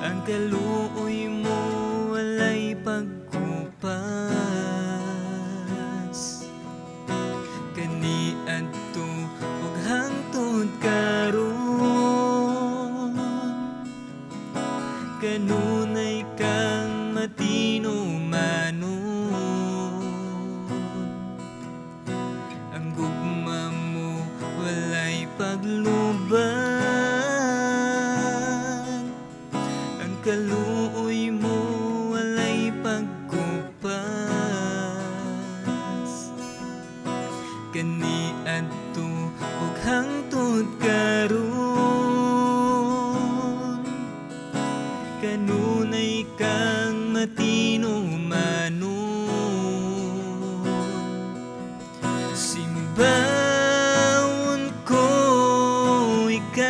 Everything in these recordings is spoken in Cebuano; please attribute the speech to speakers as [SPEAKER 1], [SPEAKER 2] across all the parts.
[SPEAKER 1] Ang kaluoy mo walay pagkupas. Kaniadto ug hangtod karon, kanunay kang matinumanon. Ang gugma mo walay pagluban. Ang kaluoy mo walay pagkupas. Kaniadto ug hangtod karon, kanunay kang matinumanon. Simbahon ko ikaw,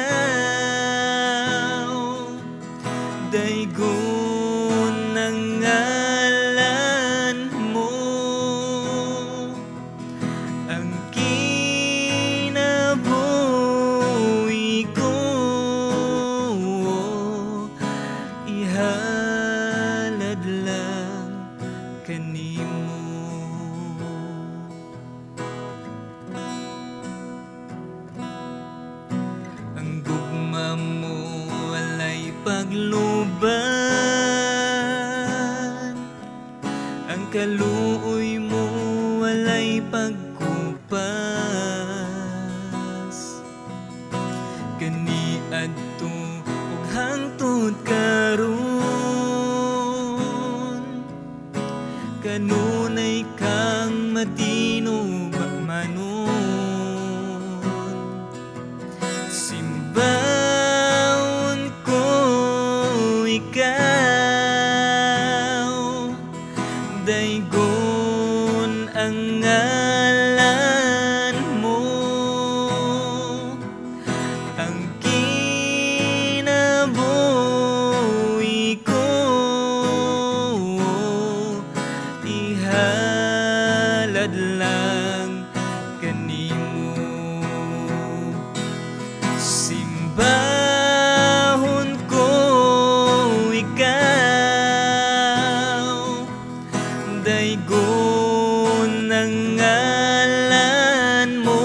[SPEAKER 1] daygon ang ngalan mo. Ang kinabuhi ko ihalad lang kanimo. Ang gugma mo walay pagluban. Ang kaluoy mo walay pagkupas. Kaniadto ug hangtod karon, kanunay kang matinumanon. Simbahon ko ikaw, daygon ang ngalan mo. Ang kinabuhi ko ihalad lang kanimo. Simbahon ko ikaw, daygon ang ngalan mo.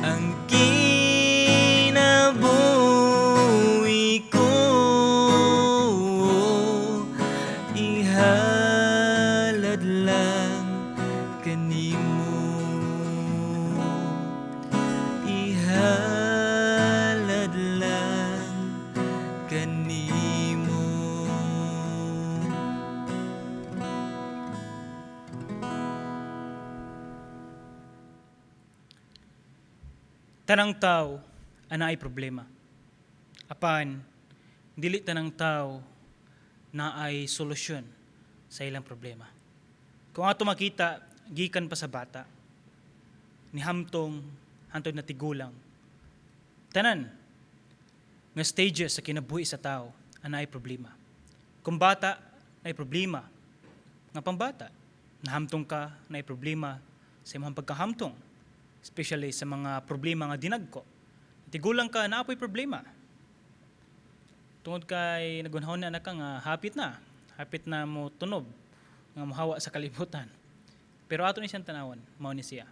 [SPEAKER 1] Ang kinabuhi ko ihalad lang kanimo. Ihalad lang kanimo.
[SPEAKER 2] Tanang tao anaay problema. Apan dili tanang tao naay solusyon sa ilang problema. Kung ato makita gikan pa sa bata nihamtong hantod na tigulang, tanan nga stages sa kinabuhi sa tao anaay problema. Kung bata, naay problema nga pambata. Nahamtong ka, naay problema sa imong pagkahamtong, especially sa mga problema nga dinagko. Tigulang ka, naa poy problema. Tungod kay nagunahon na ka nga hapit na mo tunob, nga mohawa sa kalibutan. Pero ato ni siyang tanawon, mao ni siya.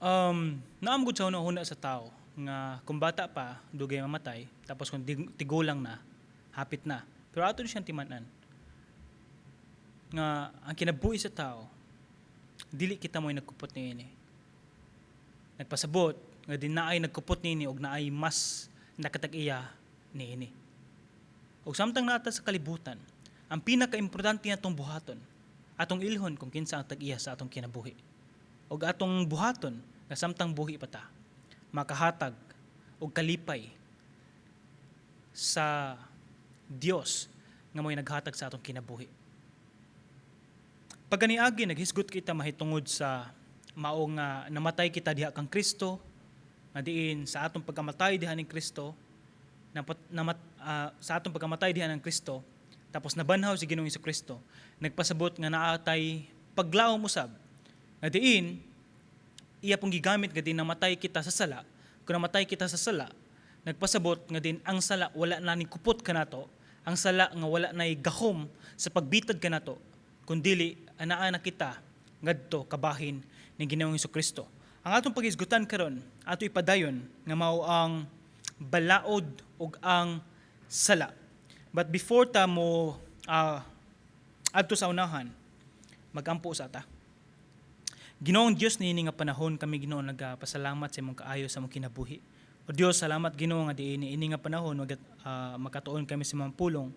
[SPEAKER 2] Naa man gud sa huna sa tao nga kung bata pa, dugay mamatay, tapos kung tigulang na, hapit na. Pero ato ni siyang timan-an nga ang kinabuhi sa tao, dili kita mo'y nagkupot niini. Nagpasabot nga din naay nagkupot niini og naay mas nakatag-iya niini. Og samtang naa ta sa kalibutan, ang pinakaimportante natong buhaton, atong ilhon kung kinsa ang tag-iya sa atong kinabuhi. Og atong buhaton nga samtang buhi pa ta, makahatag og kalipay sa Dios nga mo'y naghatag sa atong kinabuhi. Pagkaniagi, naghisgot kita mahitungod sa mao nga namatay kita diha kang Kristo, nga diin sa atong pagkamatay diha ning Kristo, sa atong pagkamatay diha ng Kristo, tapos nabanhaw si Ginoong Kristo, nagpasabot nga naatay paglaom usab, nga diin iya pong gigamit nga diin namatay kita sa sala. Kung namatay kita sa sala, Nagpasabot nga din ang sala wala na ni kupot kanato, ang sala nga wala na gahom sa pagbitad kanato, kundili anaa na kita ngadto kabahin ni Ginoong Kristo. Ang atong paghisgutan karon, ato ipadayon nga mao ang balaod ug ang sala. But before ta mo adto sa unahan, magampo sa ta. Ginoong Dios, niini nga panahon kami, Ginoo, nagapasalamat sa imong kaayo sa among kinabuhi. O Dios, salamat, Ginoo, nga diin ini nga panahon makatuon kami sa imong pulong.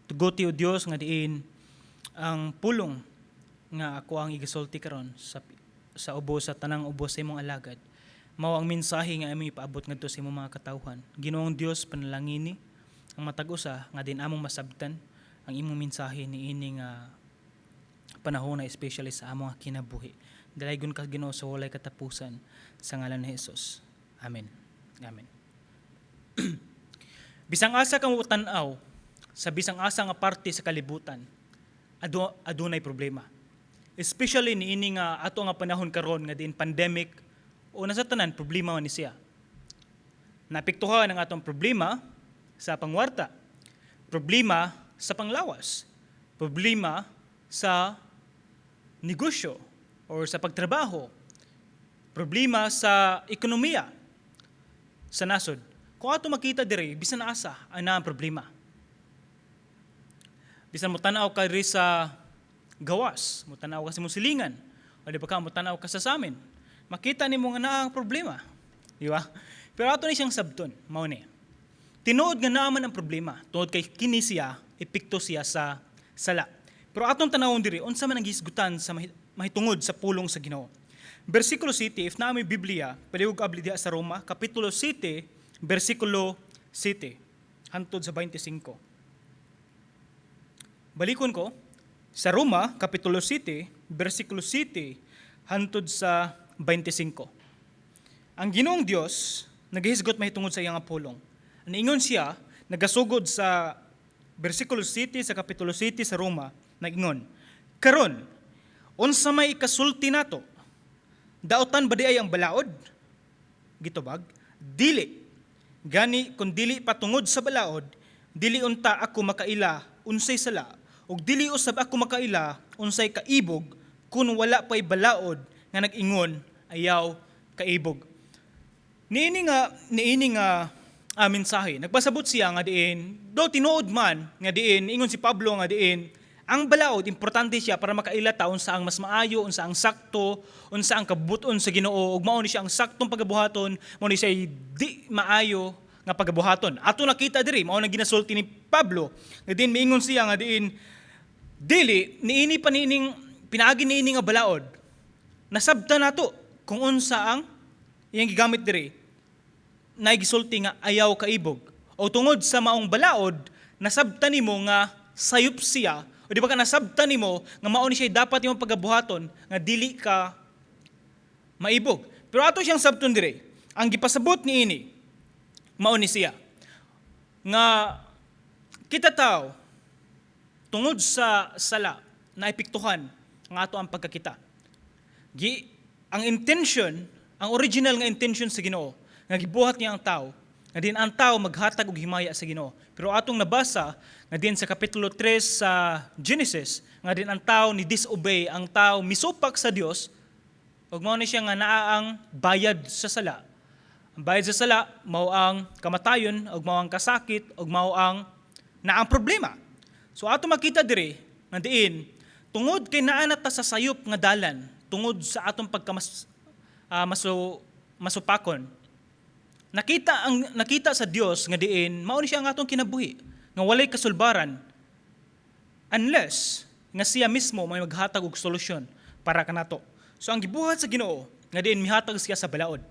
[SPEAKER 2] Tuguti, o Dios, nga diin ang pulong nga ako ang igasulti karon sa ubos sa tanang ubos sa imong alagad. Mao ang mensahe nga among ipaabot ngadto sa imong mga katawhan. Ginoong Dios, panalangini ang matag usa nga din among masabtan ang imong mensahe niini nga panahon na, especially sa among kinabuhi. Dalaygon ka, Ginoo, sa walay katapusan, sa ngalan ni Jesus. Amen. Amen. Bisang asa kang tan-aw sa bisang asa nga parte sa kalibutan, adunay problema. Especially niini nga ato nga panahon karon nga diin pandemic o nasa tanan problema man ni siya. Naapektuhan ang atong problema sa pangwarta, problema sa panglawas, problema sa negosyo or sa pagtrabaho, problema sa ekonomiya, sa nasod. Kung ato makita diri, bisan asa ana ang problema. Bisan mo tan-aw ka diri sa gawas, mo tan-aw ka sa imong silingan, o di ba ka mo tan-aw ka sa samin, makita nimo nga naa ang problema. Di ba? Pero ato ni siyang sabton, mao ni. Tinuod nga naa man ang problema, tungod kay kini siya, epekto siya sa sala. Pero atong tanawon diri, unsa man ang gihisgutan sa mahitungod sa pulong sa Ginoo. Versikulo 7, if naa may Biblia, palihog abli diha sa Roma, Kapitulo 7, versikulo 7, hantod sa 25. Balikon ko, sa Roma, Kapitulo 7, versikulo 7, hantod sa 25. Ang Ginoong Dios naghisgot mahitungod sa iyang pulong. Niingon siya, nagasugod sa versikulo 7 sa Kapitulo 7 sa Roma, nagingon, "Karon, unsa may ikasulti nato? Daotan ba di ay ang balaod?" Gitubag, "Dili. Gani kung dili patungod sa balaod, dili unta ako makaila unsay sala, ug dili usab ako makaila unsay kaibog kung wala pa'y balaod nga nag-ingon, 'Ayaw kaibog.'" Niini nga mensahe, nagpasabot siya nga diin, do tinuod man nga diin, ingon si Pablo nga diin, ang balaod importante siya para makaila ta unsa ang mas maayo, unsa ang sakto, unsa ang kabuton sa Ginoo, ug mao ni siya ang saktong pagabuhaton, mao ni siya di maayo nga pagabuhaton. Ato nakita diri, mao nang ginasulti ni Pablo, nga diin miingon siya nga diin dili niini pa niining pinaagi niini nga balaod, nasabtan nato kung unsa ang iyang gigamit diri na gisulti nga ayaw kaibog. O tungod sa maong balaod, nasabtan nimo nga sayop siya, o di ba ka nasabtan nimo nga mao ni siya dapat imong pagabuhaton nga dili ka maibog. Pero ato siyang sabton dire, ang gipasabot niini mao ni siya nga kita tao, tungod sa sala, naepektuhan ang ato ang pagkakita. Ang intention, ang original nga intention sa Ginoo nga gibuhat niya ang tao, nga din ang tao maghatag og himaya sa Ginoo. Pero atong nabasa nga din sa kapitulo 3 sa Genesis nga din ang tao ni disobey, ang tao misupak sa Dios, ug mao ni siya nga naa ang bayad sa sala. Ang bayad sa sala mao ang kamatayon ug mao ang kasakit ug mao ang naa ang problema. So ato makita diri nga diin tungod kay naa na ta sa sayop nga dalan tungod sa atong pagkamas masupakon. Nakita sa Dios nga diin mao ni siya ang atong kinabuhi nga walay kasulbaran unless nga siya mismo may maghatag og solusyon para kanato. So ang gibuhat sa Ginoo nga diin mihatag siya sa balaod.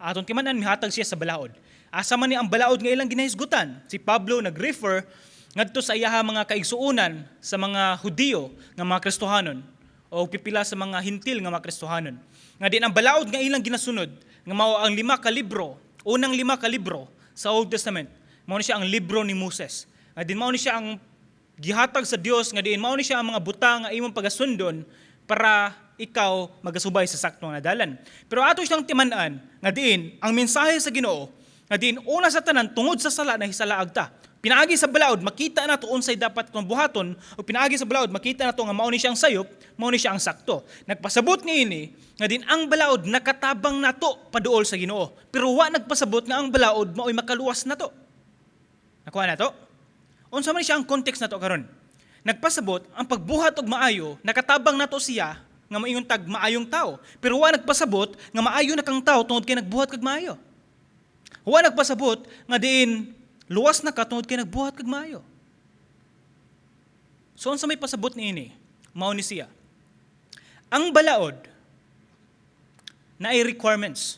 [SPEAKER 2] Atong timan-an, mihatag siya sa balaod. Asa man ni ang balaod nga ilang ginahisgutan? Si Pablo nag-refer ngadto sa iyaha mga kaigsuonan sa mga Hudiyo nga mga Kristohanon o pipila sa mga Hintil nga mga Kristohanon. Nga din ang balaod nga ilang ginasunod nga mao ang lima ka libro, unang lima ka libro sa Old Testament. Mao ni siya ang libro ni Moses. Nga din mao ni siya ang gihatag sa Dios nga diin mao ni siya ang mga butang nga imong pagasundon para ikaw magasubay sa sakto nga dalan. Pero ato siyang timan-an nga diin ang mensahe sa Ginoo Nga diin una sa tanan, tungod sa sala nahisalaag ta. Pinaagi sa balaod makita nato unsay dapat kung buhaton, o pinaagi sa balaod makita nato nga mao ni siya ang sayop, mao ni siya ang sakto. Nagpasabot niini nga din ang balaod nakatabang nato paduol sa Ginoo. Pero wa nagpasabot nga ang balaod mao'y makaluwas nato. Nakuha nato? Unsa man siya ang context nato karon? Nagpasabot ang pagbuhat og maayo, nakatabang nato siya nga moingon tag maayong tao. Pero wa nagpasabot nga maayo na kang tao tungod kay nagbuhat kag maayo. Wa nagpasabot nga diin luwas na ka tungod kay nagbuhat kag maayo. So unsa may pasabot niini? Mao ni siya. Ang balaod naay requirements.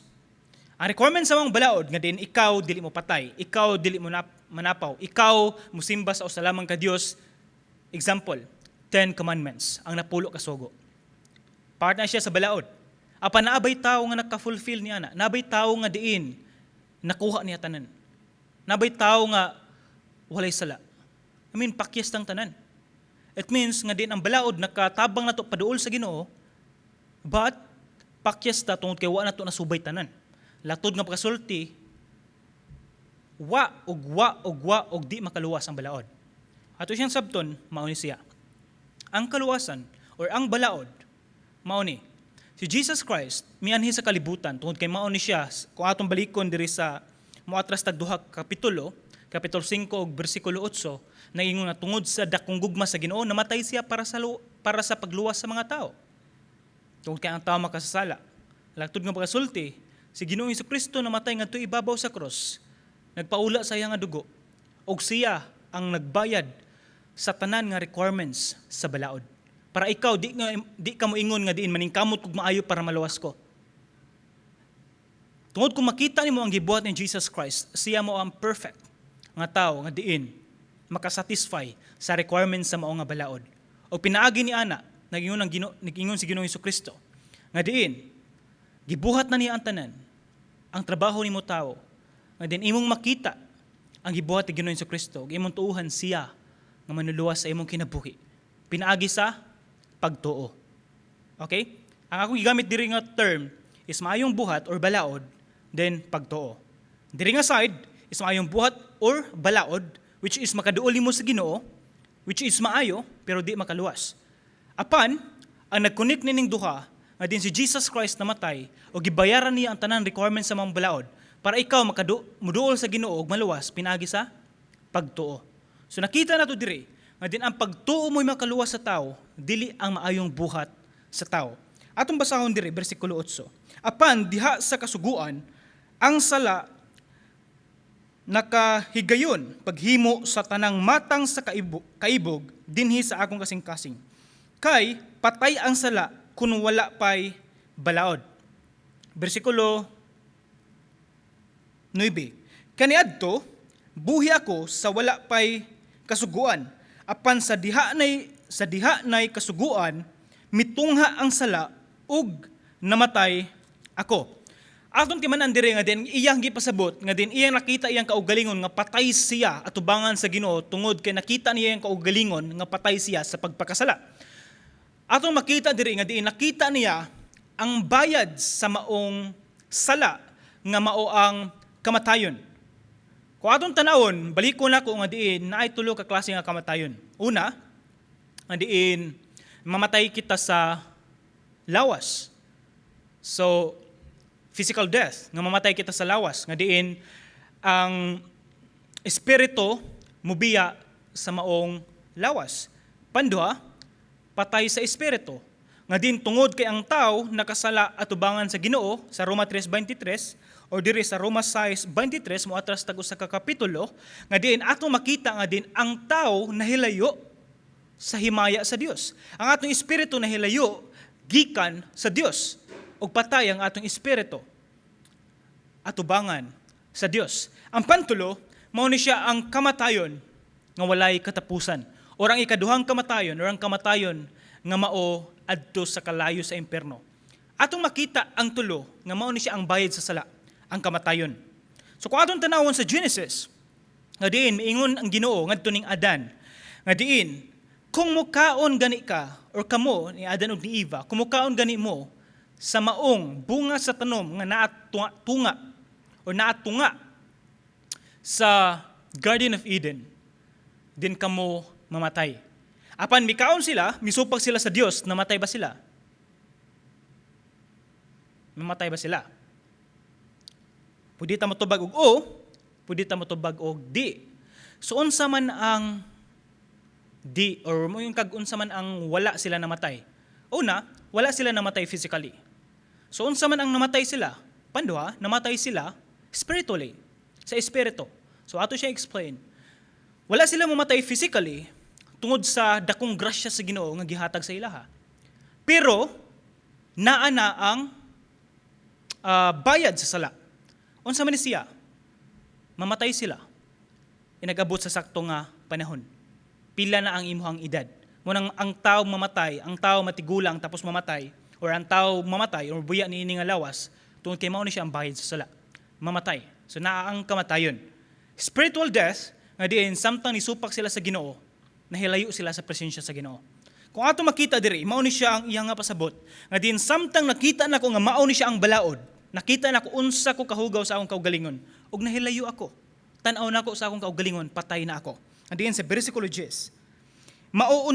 [SPEAKER 2] Ang requirements sa mga balaod nga diin ikaw dili mo patay, ikaw dili mo manapaw, ikaw musimba sa usa lamang ka Dios. Example, 10 Commandments, ang napulo ka sugo. Part na siya sa balaod. Apan naabay tao nga naka-fulfill niya na? Naabay tao nga diin nakuha niya tanan? Naabay tao nga walay sala? I mean, pakyas tang tanan. It means nga din ang balaod nakatabang nato paduol sa Ginoo, but pakyas ta tungod kay wa nato nasubay tanan. Latod nga pagkasulti, wa ug wa ug wa ug di makaluwas ang balaod. Ato siyang sabton, mao ni siya. Ang kaluwasan or ang balaod, mao ni. Si Jesus Christ mianhi sa kalibutan tungod kay mao ni siya. Kung atong balikon diri sa moatras tag duha ka kapitulo, kapitulo 5 ug bersikulo 8, naingon nga tungod sa dakong gugma sa Ginoo namatay siya para sa pagluwas sa mga tao. Tungod kay ang tao makasasala. Latod nga pagkasulti, si Ginoong Kristo namatay ngadto ibabaw sa cross. Nagpaula sa iya nga dugo ug siya ang nagbayad sa tanan nga requirements sa balaod. Para ikaw di ka moingon nga diin maningkamot kog maayo para maluwas ko. Tungod kung makita nimo ang gibuhat ni Jesus Christ, siya mo ang perfect nga tao nga diin makasatisfy sa requirements sa mao nga balaod. O pinaagi ni ana, nagingon si Ginoong Kristo nga diin gibuhat na niya ang tanan, ang trabaho nimo tao, nga diin imong makita ang gibuhat ni Ginoong Kristo, ug imong tuuhan siya nga manuluwas sa imong kinabuhi. Pinaagi sa pagtuo. Okay? Ang akong gigamit diri nga term is maayong buhat or balaod, then pagtuo. Diri nga side is maayong buhat or balaod, which is makaduol mo sa Ginoo, which is maayo pero di makaluwas. Apan ang nag-connect nining duha nga din si Jesus Christ namatay o gibayaran niya ang tanan requirements sa mga balaod para ikaw muduol sa Ginoo ug maluwas pinaagi sa pagtuo. So nakita nato diri nga din ang pagtuo mo'y makaluwas sa tao, dili ang maayong buhat sa tao. Atong basahon diri bersikulo 8. Apan diha sa kasuguan, ang sala nakahigayon paghimo sa tanang matang sa kaibog dinhi sa akong kasing-kasing. Kay patay ang sala kun wala pay balaod. Bersikulo 9. Kaniadto buhi ako sa wala pay kasuguan, apan sa diha nay kasuguan, mitungha ang sala ug namatay ako. Atong timan-an diri nga din iyang gipasabot nga din iyang nakita iyang kaugalingon nga patay siya atubangan sa Ginoo tungod kay nakita niya iyang kaugalingon nga patay siya sa pagpakasala. Atong makita diri nga diin nakita niya ang bayad sa maong sala nga mao ang kamatayon. Kung atong tanawon, balikon nako nga diin naay tulo ka klase nga kamatayon. Una, nga diin mamatay kita sa lawas. So, physical death, nga mamatay kita sa lawas, nga diin ang espiritu mubiya sa maong lawas. Panduha, patay sa espiritu. Nga din tungod kay ang tao nakasala atubangan sa Ginoo sa Roma 3:23 or diri sa Roma 6:23, moatras tag usa ka kapitulo, nga diin atong makita nga din ang tao nahilayo sa himaya sa Dios. Ang atong espiritu nahilayo gikan sa Dios ug patay ang atong espiritu atubangan sa Dios. Ang pantulo, mao ni siya ang kamatayon nga walay katapusan. Or ang ikaduhang kamatayon or ang kamatayon nga mao adto sa kalayo sa impierno. Atong makita ang tulo nga mao ni siya ang bayad sa sala, ang kamatayon. So kung atong tanawon sa Genesis, nga diin miingon ang Ginoo ngadto ning Adan, nga diin kung mukaon gani ka or kamo ni Adan ug ni Eva, kung mukaon gani mo sa maong bunga sa tanom nga naa tunga, tunga or naa tunga Sa Garden of Eden, din kamo mamatay. Apan mikaon sila, misupak sila sa Dios, namatay ba sila? Mamatay ba sila? Pwede ta motubag og o, pwede ta motubag og di. So unsa man ang di or mo yung kag unsa man ang wala sila namatay? Una, wala sila namatay physically. So unsa man ang namatay sila? Panduha, namatay sila spiritually, sa espiritu. So ato siya explain. Wala sila mamatay physically tungod sa dakong grasya sa Ginoo nga gihatag sa ilaha. Pero naa na ang bayad sa sala. Unsa man ni siya? Mamatay sila. Inagabot sa sakto nga panahon. Pila na ang imuhang edad. Munang ang tao mamatay, ang tao matigulang tapos mamatay, or ang tao mamatay or buya niini nga lawas, tungod kay mao ni siya ang bayad sa sala. Mamatay. So naa ang kamatayon. Spiritual death nga diin samtang nisupak sila sa Ginoo, nahilayo sila sa presensya sa Ginoo. Kung ato makita diri, mao ni siya ang iyang nga pasabot. Nga diin samtang nakita nako nga mao ni siya ang balaod, nakita nako unsa ko kahugaw sa akong kaugalingon, ug nahilayo ako. Tan-aw nako sa akong kaugalingon, patay na ako. Nga diin sa versikulo 10, Mao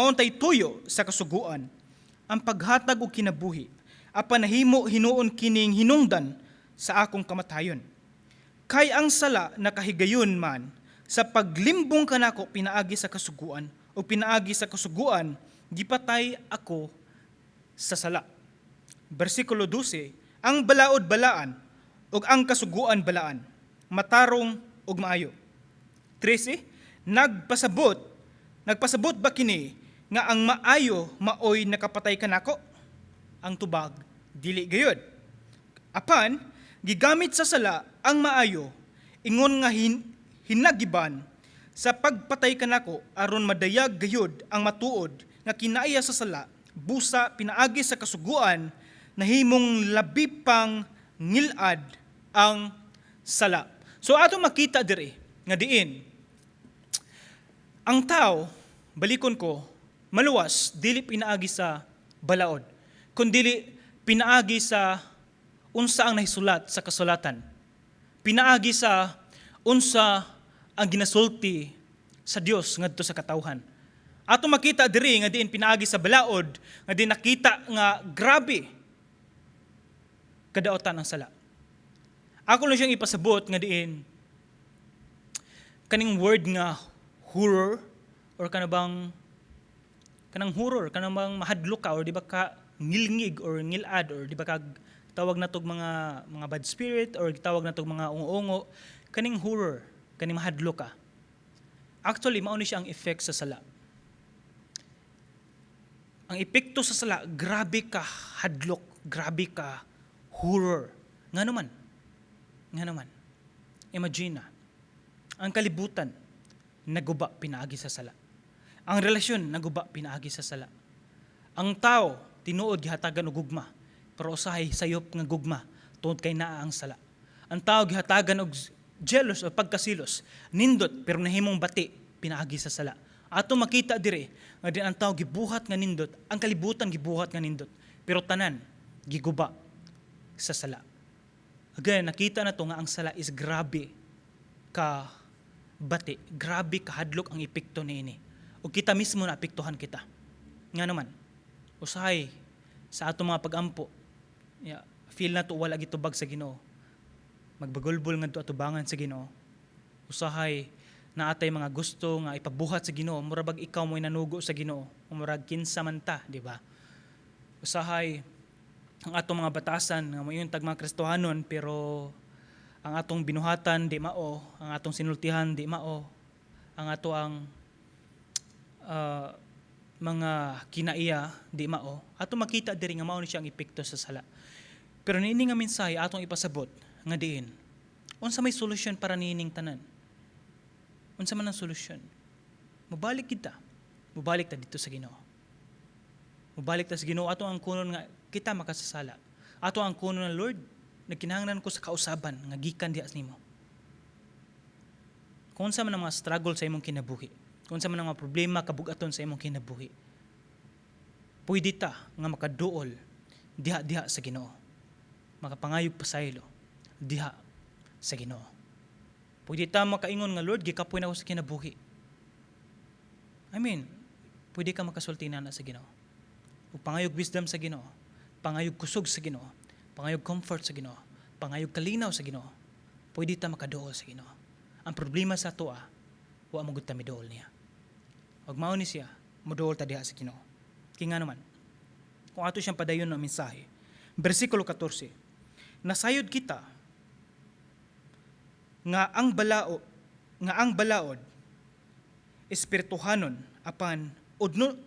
[SPEAKER 2] untay tuyo sa kasuguan ang paghatag og kinabuhi, apan nahimo hinuon kining hinungdan sa akong kamatayon. Kay ang sala nakahigayon man sa paglimbong kanako pinaagi sa kasuguan, o pinaagi sa kasuguan gipatay ako sa sala. Bersikulo 12, ang balaod balaan ug ang kasuguan balaan, matarong ug maayo. 13, nagpasabot ba kini nga ang maayo maoy nakapatay kanako? Ang tubag, dili gayud. Apan gigamit sa sala ang maayo ingon nga hinagiban sa pagpatay kanako aron madayag gayud ang matuod nga kinaiya sa sala, busa pinaagi sa kasuguan nahimong labi pang ngilad ang sala. So ato makita diri nga diin ang tao, balikon ko, maluwas dili pinaagi sa balaod, kundili pinaagi sa unsa ang nahisulat sa kasulatan. Pinaagi sa unsa ang ginasulti sa Dios ngadto sa katawhan. Ato makita diri nga diin pinaagi sa balaod nga diin nakita nga grabe kadaotan ang sala. Ako lang siyang ipasabot nga diin kaning word nga horror or kanabang kanang horror, kanang bang mahadlok ka or di ba ka ngilngig or ngilad or di ba ka tawag na tog mga bad spirit or tawag na tog mga ungo-ungo, kaning horror, kaning mahadlok ka. Actually, mao ni siya ang effect sa sala. Ang epekto sa sala, grabe ka hadlok, grabe ka horror. Nga naman, nga naman, imagine na, ang kalibutan, naguba pinaagi sa sala. Ang relasyon, naguba pinaagi sa sala. Ang tao, tinuod gihatagan og gugma, pero usahay sayop nga gugma tungod kay naa ang sala. Ang tao gihatagan og jealous o pagkasilos, nindot pero nahimong bati pinaagi sa sala. Ato makita dire nga din ang tao gibuhat nga nindot, ang kalibutan gibuhat nga nindot, pero tanan giguba sa sala. Again, nakita na to nga ang sala is grabe ka bati, grabe ka hadlok ang epekto niini. O kita mismo na apektuhan kita. Nga naman, usahay sa ato mga pagampo, yeah, feel na to wala gitubag sa Ginoo. Magbagulbol ngadto atubangan sa Ginoo. Usahay naa tay mga gusto nga ipabuhat sa Ginoo, mura bag ikaw mo'y nanugo sa Ginoo, o murag kinsa man ta, di ba? Usahay ang atong mga batasan nga moingon tag mga Kristohanon pero ang atong binuhatan di mao, ang atong sinultihan di mao, ang ato ang mga kinaiya di mao. Ato makita diri nga mao ni siya ang epekto sa sala. Pero niini nga mensahe atong ipasabot nga diin unsa may solusyon para niining tanan? Unsa man ang solusyon? Mubalik kita. Mubalik ta dito sa Ginoo. Mubalik ta sa Ginoo, ato ang kunon nga kita makasasala. Ato ang kunon na, "Lord, nagkinahanglan ko sa kausaban nga gikan diha nimo." Kung unsa man ang mga struggle sa imong kinabuhi, kung unsa man ang mga problema kabugaton sa imong kinabuhi, pwede ta nga makaduol diha diha sa Ginoo. Makapangayog pasaylo diha sa Ginoo. Pwede ta makaingon nga, "Lord, gikapoy na ako sa kinabuhi." I mean, pwede ka makasulti na sa Ginoo. Ug pangayog wisdom sa Ginoo, pangayog kusog sa Ginoo, pangayog comfort sa Ginoo, pangayog kalinaw sa Ginoo. Pwede ta makaduol sa Ginoo. Ang problema sa atoa, wa mo gud ta miduol niya. Ug mao ni siya, moduol ta diha sa Ginoo. Kay nga naman, kung ato siyang padayon ng mensahe, versikulo 14, nasayod kita nga ang balaod espirituhanon, apan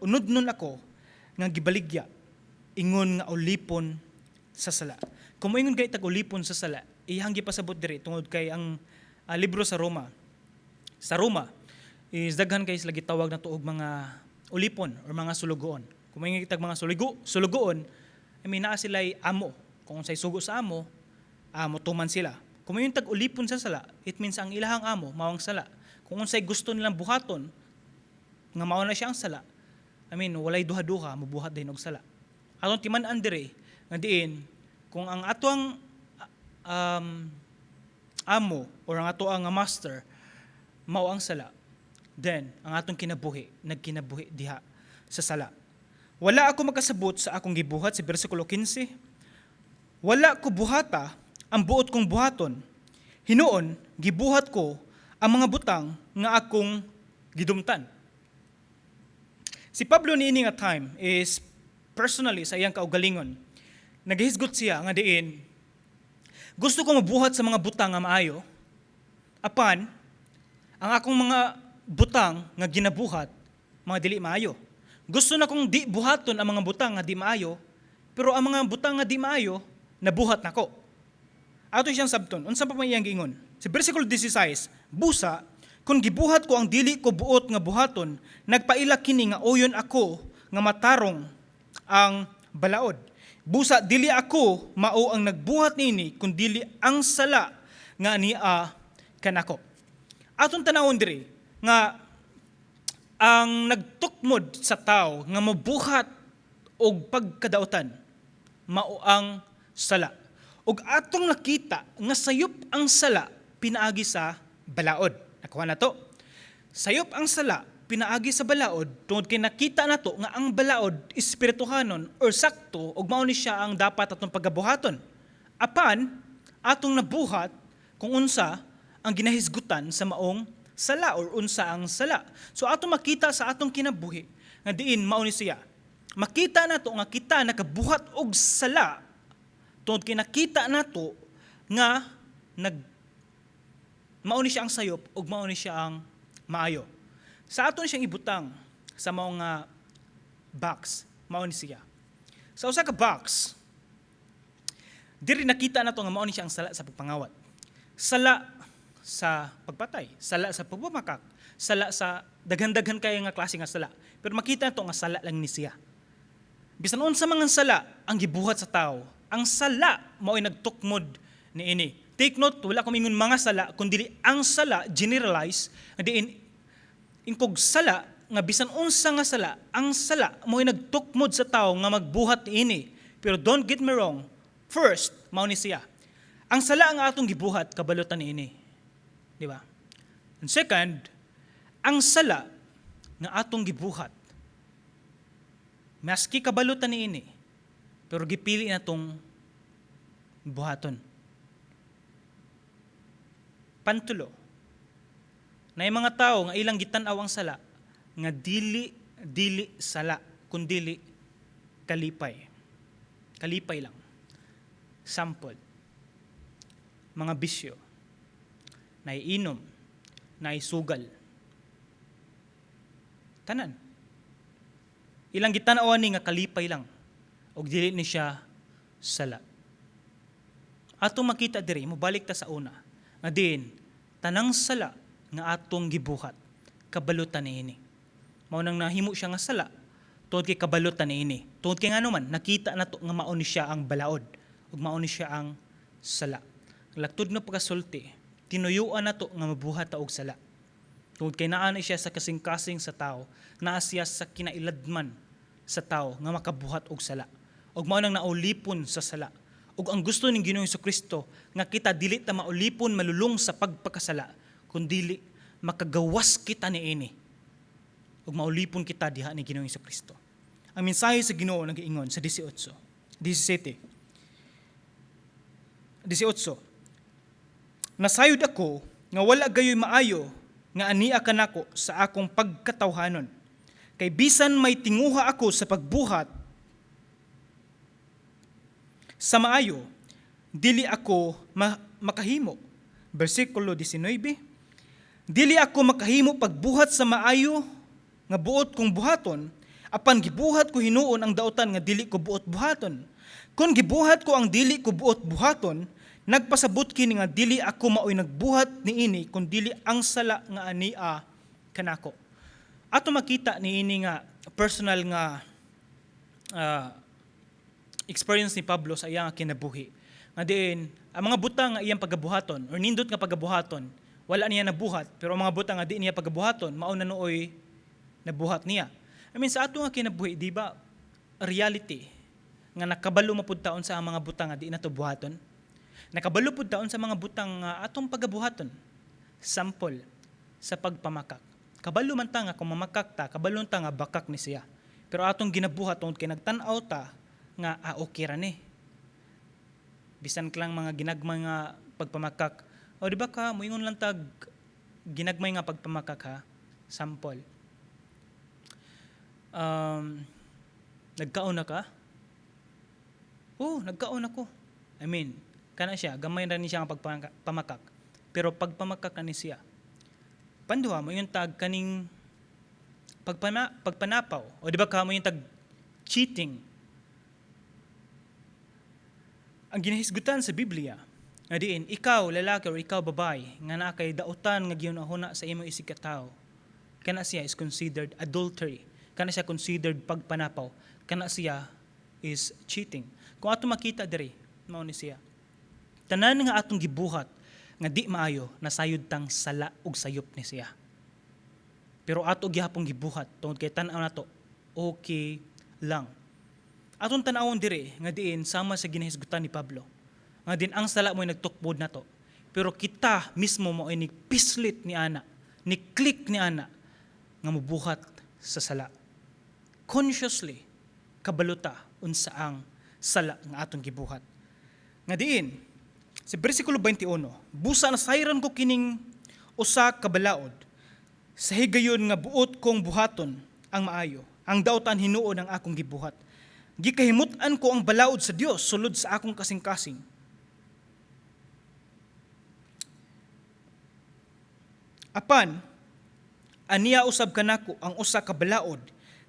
[SPEAKER 2] unodnon ako nga gibaligya ingon nga ulipon sa sala. Kung moingon kay tag ulipon sa sala, iyang gipasabot diri tungod kay ang libro sa Roma is daghan kay sila gitawag na tuog mga ulipon or mga sulugoon. Kung moingon kitag mga sulugoon, I mean, naa sila'y amo. Kung unsay sugo sa amo, amo tuman sila. Kung moingon tag ulipon sa sala, it means ang ilahang amo mao ang sala. Kung unsay gusto nilang buhaton, nga mao na siya ang sala, I mean, walay duha-duha, mubuhat din og sala. Atong timan-an diri, nga diin, kung ang atoang amo or ang ato ang master mao ang sala, then ang atong kinabuhi nagkinabuhi diha sa sala. Wala ako makasabot sa akong gibuhat, sa bersikulo 15. Wala ko buhata ang buot kong buhaton. Hinuon, gibuhat ko ang mga butang nga akong gidumtan. Si Pablo niini nga time is personally sa iyang kaugalingon. Naghisgot siya nga diin, gusto ko mabuhat sa mga butang nga maayo, apan ang akong mga butang nga ginabuhat, mga dili maayo. Gusto na kong di buhaton ang mga butang nga di maayo, pero ang mga butang nga di maayo, nabuhat nako. Ato siyang sabton, unsa pa may iyang giingon? Sa versikulo 16, busa, kung gibuhat ko ang dili ko buot nga buhaton, nagpaila kini nga uyon ako nga matarong ang balaod. Busa dili ako mao ang nagbuhat nini, kun dili ang sala nga ania kanako. Atong tanawon diri nga ang nagtukmod sa tao nga mabuhat og pagkadautan mao ang sala. Ug atong nakita nga sayop ang sala pinaagi sa balaod. Nakuha na to. Sayop ang sala pinaagi sa balaod tungod kay nakita nato nga ang balaod espirituhanon or sakto ug mao ni siya ang dapat atong pagabuhaton. Apan atong nabuhat kung unsa ang ginahisgutan sa maong sala or unsa ang sala. So atong makita sa atong kinabuhi nga diin mao ni siya. Makita nato nga kita nakabuhat og sala tungod kay nakita nato nga nag mao ni siya ang sayop ug mao ni siya ang maayo. Sa aton siyang ibutang sa mao nga box, mao ni siya. Sa usa ka box, diri nakita nato nga mao ni siya ang sala sa pagpangawat. Sala sa pagpatay, sala sa pagmamakak, sala sa daghan-daghan kay nga klase nga sala. Pero makita nato nga sala lang ni siya. Bisan unsa mga sala ang gibuhat sa tao, ang sala mao'y nagtukmod niini. Take note, wala ko mingon mga sala, kundi ang sala generalize, nga diin ingkog sala nga bisan unsa nga sala, ang sala mao'y nagtukmod sa tao nga magbuhat niini. Pero don't get me wrong, first, mao ni siya. Ang sala nga atong gibuhat, kabalutan niini. Di ba? And second, ang sala nga atong gibuhat, maski kabalutan niini, pero gipili na tong buhaton. Pantulo, na yung mga tao nga ilang gitan-aw ang sala, nga dili dili sala, kundili kalipay. Kalipay lang. Sample, mga bisyo, naiinom, naisugal. Tanan. Ilang gitan-aw ni nga kalipay lang ug dili ni siya sala. Atong makita diri, mobalik ta sa una, nga diin tanang sala nga atong gibuhat kabalutan niini. Mao nang nahimo siya nga sala tungod kay kabalutan niini. Tungod kay ngano man nakita nato nga mao ni siya ang balaod ug mao ni siya ang sala. Laktod nga pagkasulti, tinuyuan nato nga mabuhat ta og sala. Tungod kay naa na siya sa kasing-kasing sa tao, naa siya sa kinailadman sa tao nga makabuhat og sala. Ug mao nang naulipon sa sala. Ug ang gusto ning Ginoong Kristo nga kita dili ta maulipon, malulong sa pagpakasala, kun dili makagawas kita niini ug maulipon kita diha ni Ginoong Kristo. Ang mensahe sa Ginoo nagaingon sa 18, 17. 18. "Nasayod ako nga wala gayoy maayo nga ania kanako sa akong pagkatawhanon. Kay bisan may tinguha ako sa pagbuhat sa maayo, dili ako makahimo." Versikulo 19. "Dili ako makahimo pagbuhat sa maayo nga buot kong buhaton, apan gibuhat ko hinuon ang dautan nga dili ko buot buhaton. Kung gibuhat ko ang dili ko buot buhaton, nagpasabot kini nga dili ako maoy nagbuhat niini kun dili ang sala nga ania kanako." Ato makita niini nga personal nga experience ni Pablo sa iyang kinabuhi. Nga diin, ang mga butang nga iyang pagabuhaton or nindot nga pagabuhaton, wala niya nabuhat, pero ang mga butang nga di niya pagabuhaton, mao na nooy nabuhat niya. I mean, sa ato nga kinabuhi, di ba, reality, nga nakabalo mapud ta unsa ang mga butang nga di nato buhaton? Nakabalo pud ta unsa mga butang nga atong pagabuhaton. Sample, sa pagpamakak. Kabalo man ta nga kung mamakak ta, kabalo ta nga bakak ni siya. Pero atong ginabuhat tungod kay nagtan-aw ta nga ah, okay ra ni. Bisan lang mga ginagmay nga pagpamakak. O di ba ka moingon lang tag ginagmay nga pagpamakak ha? Sample. "Nagkaon na ka?" "Oh, nagkaon ako." I mean, kana siya, gamay ra ni siya ang pagpamakak. Pero pagpamakak na ni siya. Panduha mo yung tag kaning pagpanapaw. O di ba ka mo yung tag cheating? Ang ginahisgutan sa Biblia, nga diin, ikaw lalaki or ikaw babae, nga naa kay dautan nga gihuna sa imong isig katawo, kana siya is considered adultery. Kana siya considered pagpanapaw. Kana siya is cheating. Kung ato makita diri, mao ni siya. Tanan nga atong gibuhat nga di maayo, nasayod tang sala ug sayop ni siya. Pero ato gihapong gibuhat tungod kay tan-aw nato okay lang. Atong tan-awon diri nga diin sama sa ginahisgutan ni Pablo. Nga din ang sala mo'y nagtukbod nato. Pero kita mismo mo ay pislit ni ana, ni click ni ana nga mubuhat sa sala. Consciously kabalo ta unsa ang sala nga atong gibuhat. Nga diin sa bersikulo 21, "Busa nasayran ko kining usa ka balaod, sa higayon nga buot kong buhaton ang maayo, ang dautan hinuon ang akong gibuhat. Gikahimut-an ko ang balaod sa Dios sulod sa akong kasing-kasing. Apan aniya usab kanako ang usa ka balaod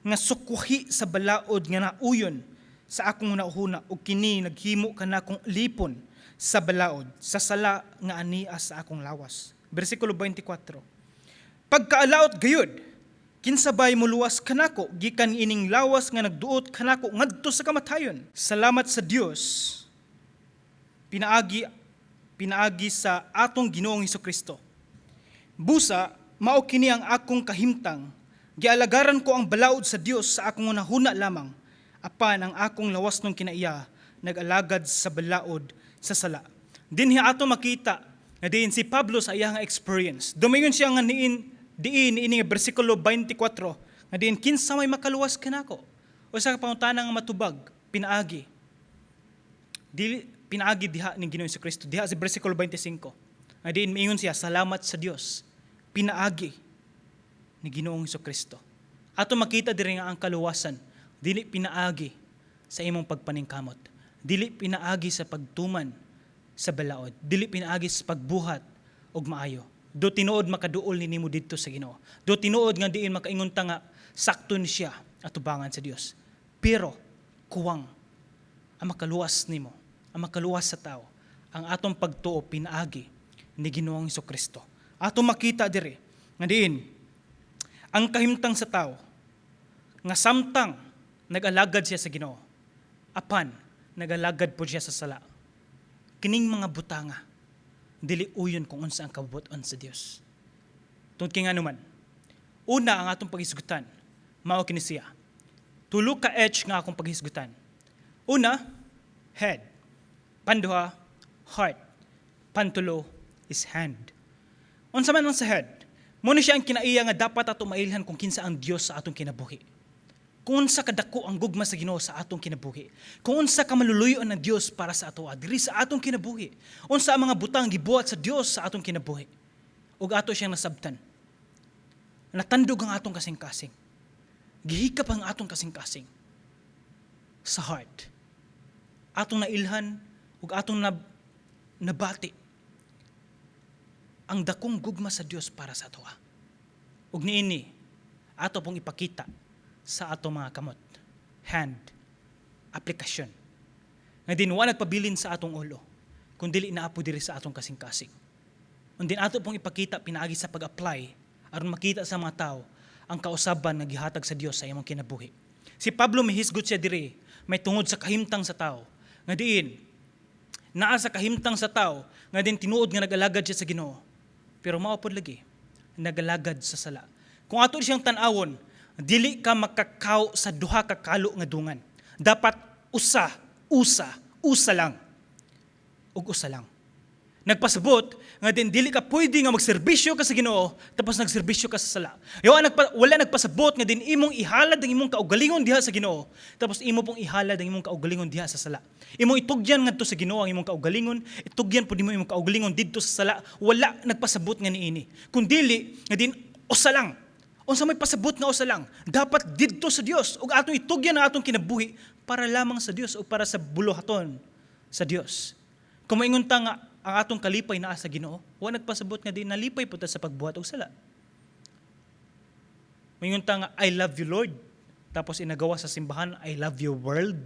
[SPEAKER 2] nga sukwahi sa balaod nga nauyon sa akong hunahuna, ug kini naghimo kanakong lipon sa balaod sa sala nga ania sa akong lawas." Bersikulo 24. "Pagkaalaot gayud, kinsa bay moluwas kanako gikan ining lawas nga nagduot kanako ngadto sa kamatayon? Salamat sa Dios pinaagi sa atong Ginoong Kristo. Busa mao kini ang akong kahimtang: gialagaran ko ang balaod sa Dios sa akong hunahuna lamang, apan ang akong lawas nung kinaiya nag-alagad sa balaod sa sala." Dinhi ato makita nga diin si Pablo sa iyang experience. Dumingon siya nga niin diin ini nga bersikulo 24 nga diin, "Kinsa may makaluwas kanako?" O sa pangutana nga matubag pinaagi dili pinaagi diha ning Ginoong Kristo diha sa bersikulo 25 nga diin miingon siya, "Salamat sa Dios pinaagi ni Ginoong Kristo." Ato makita diri nga ang kaluwasan dili pinaagi sa imong pagpaningkamot, dili pinaagi sa pagtuman sa balaod, dili pinaagi sa pagbuhat og maayo. Do tinuod makaduol ni nimo didto sa Ginoo. Do tinuod nga diin makaingon ta nga sakto ni siya atubangan sa Dios. Pero kuwang ang makaluwas nimo, ang makaluwas sa tao, ang atong pagtuo pinaagi ni Ginoong Kristo. Ato makita diri nga diin ang kahimtang sa tao nga samtang nag-alagad siya sa Ginoo, apan nagalagad po siya sa sala. Kining mga butanga dili uyon kung unsa ang kabubut-on sa Dios. Tungod kay nganuman, una ang atong paghisgutan, mao kini siya. Tulo ka H nga akong paghisgutan. Una, head. Panduha, heart. Pantulo is hand. Unsa man ang sa head? Mao ni siya ang kinaiya nga dapat ato mailhan kung kinsa ang Dios sa atong kinabuhi. Kung unsa kadako ang gugma sa Ginoo sa atong kinabuhi. Kung unsa ka maluluyon ang Dios para sa ato diri sa atong kinabuhi. Unsa ang mga butang gibuhat sa Dios sa atong kinabuhi. Ug ato siyang nasabtan. Natandog ang atong kasing-kasing. Gihikap ang atong kasing-kasing sa heart. Atong nailhan ug atong nabati ang dakong gugma sa Dios para sa atoa. Ug niini ato pong ipakita sa ato mga kamot. Hand. Aplikasyon. Nga din wa nagpabilin sa atong ulo, kun dili naa po diri sa atong kasing-kasing. Undin ato pong ipakita pinaagi sa pag-apply aron makita sa mga tao ang kausaban nga gihatag sa Dios sa imong kinabuhi. Si Pablo, mihisgot siya diri may tungod sa kahimtang sa tao. Nga diin naa sa kahimtang sa tao nga din tinuod nga nag-alagad siya sa Ginoo. Pero mao pod lagi nagalagad sa sala. Kung ato siyang tan-awon, dili ka makakaw sa duha ka kalo nga dungan. Dapat usa, usa, usa lang. Ug usa lang. Nagpasabot nga din dili ka pwede nga magserbisyo ka sa Ginoo tapos nagserbisyo ka sa sala. Yo wala nagpasabot nga din imong ihalad ang imong kaugalingon diha sa Ginoo tapos imo pong ihalad ang imong kaugalingon diha sa sala. Imong itugyan ngadto sa Ginoo ang imong kaugalingon, itugyan pud nimo imong kaugalingon didto sa sala. Wala nagpasabot nga niini. Kun dili nga din usa lang. Unsa may pasabot nga usa lang? Dapat didto sa Dios ug atong itugyan ang atong kinabuhi para lamang sa Dios o para sa buluhaton sa Dios. Kung maingon ta nga ang atong kalipay naa sa Ginoo, wa nagpasabot nga di nalipay po ta sa pagbuhat og sala. Maingon ta nga "I love you, Lord," tapos inagawa sa simbahan, "I love you, world."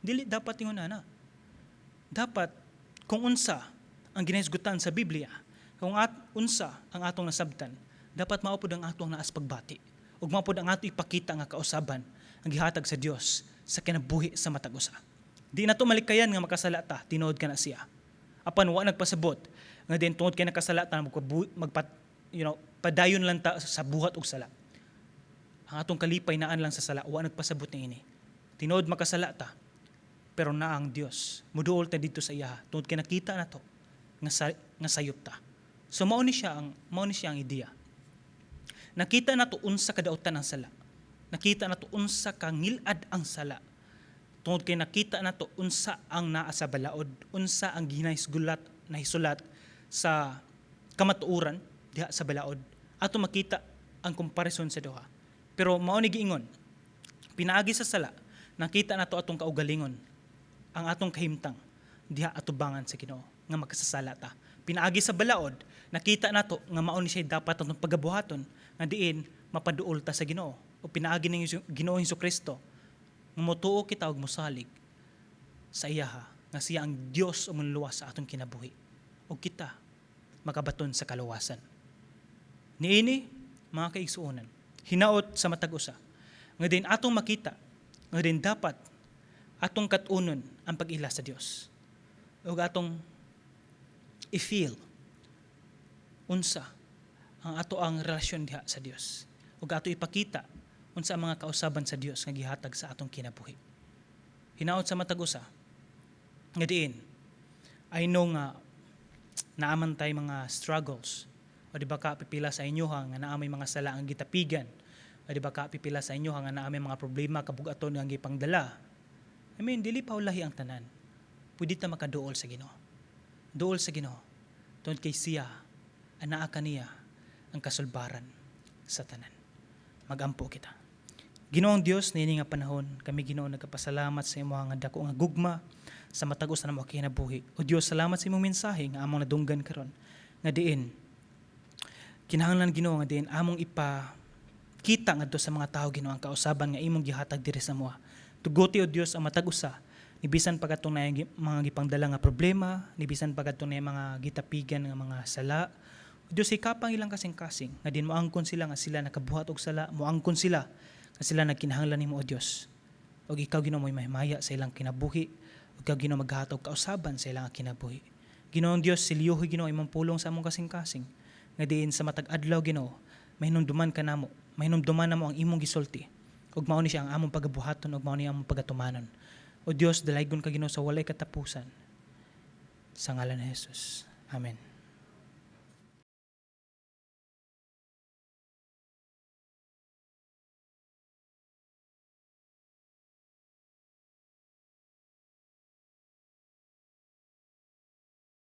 [SPEAKER 2] Dili dapat ingon ana. Dapat kung unsa ang ginahisgutan sa Biblia, kung at unsa ang atong nasabtan, dapat mao pod ang atong naas pagbati. Ug mao pod ang ato ipakita nga kausaban ang gihatag sa Dios sa kinabuhi sa matag usa. Di na to malikayan nga makasala ta, tinuod ka na siya. Apan wa nagpasabot nga din tungod kay nakasala ta magpat padayon lang ta sa buhat og sala. Ang atong kalipay naan lang sa sala, wa nagpasabot niini. Tinuod makasala ta, pero naa ang Dios. Muduol ta didto sa iya tungod kay nakita na to nga sayop ta. So mao ni siya ang ideya. Nakita nato unsa kadautan ang sala. Nakita nato unsa ka ngilad ang sala. Tungod kay nakita nato unsa ang naa sa balaod, unsa ang ginahisgulat nahisulat sa kamatuoran diha sa balaod. Ato makita ang comparison sa duha. Pero mao ni giingon, pinaagi sa sala, nakita nato atong kaugalingon, ang atong kahimtang diha atubangan sa Ginoo nga makasasala ta. Pinaagi sa balaod, nakita nato nga mao ni siya dapat atong pagabuhaton nga diin mapaduol ta sa Ginoo. O pinaagi ng Ginoo Hesus Kristo nga motuo kita og mosalig sa iyaha nga siya ang Dios o manluwas sa atong kinabuhi ug kita makabaton sa kaluwasan. Niini, mga kaigsuonan, hinaot sa matag usa nga din atong makita nga din dapat atong katunon ang pag-ila sa Dios ug atong i-feel unsa ang ato ang relasyon diha sa Dios ug ato ipakita unsa ang mga kausaban sa Dios nga gihatag sa atong kinabuhi. Hinaot sa matag usa nga diin I know nga naa man tay mga struggles, o di ba ka pipila sa inyo ha nga naa may mga sala ang gitapigan, o di ba ka pipila sa inyo ha nga naa may mga problema kabugaton nga gipangdala. I mean, dili pa ulahi ang tanan. Pwede ta makaduol sa Ginoo. Duol sa Ginoo tungod kay siya anaa kaniya ang kasulbaran sa tanan. Magampo kita. Ginoong Dios, niini nga panahon, kami, Ginoo, nagapasalamat sa imo nga dako nga gugma sa matag usa namo kinabuhi. O Dios, salamat sa imong mensahe nga among nadunggan karon nga diin kinahanglan, Ginoo, nga diin among ipa kita ngadto sa mga tawo, Ginoo, ang kausaban nga imong gihatag diri sa amoa. Tuguti, o Dios, ang matag usa ni bisan pa katong na mga gipangdala nga problema, ni bisan pa katong na mga gitapigan nga mga sala. O Dios, hikapang ilang kasing-kasing nga din moangkon sila nga sila nakabuhat og sala, moangkon sila nga sila nagkinahanglan nimo, o Dios. Og ikaw, Ginoo, mo'y mahimaya sa ilang kinabuhi. Ug ikaw, Ginoo, maghatag kausaban sa ilang kinabuhi. Ginoong Dios, silyuhi, Ginoo, imong pulong sa among kasing-kasing. Nga diin sa matag adlaw, Ginoo, mahinumduman ka namo, mahinumduman namo ang imong gisulti. Ug mao ni siya ang among pagabuhaton ug mao ni ang among pagatumanon. O Dios, dalaygon ka, Ginoo, sa walay katapusan. Sa ngalan ni Jesus. Amen.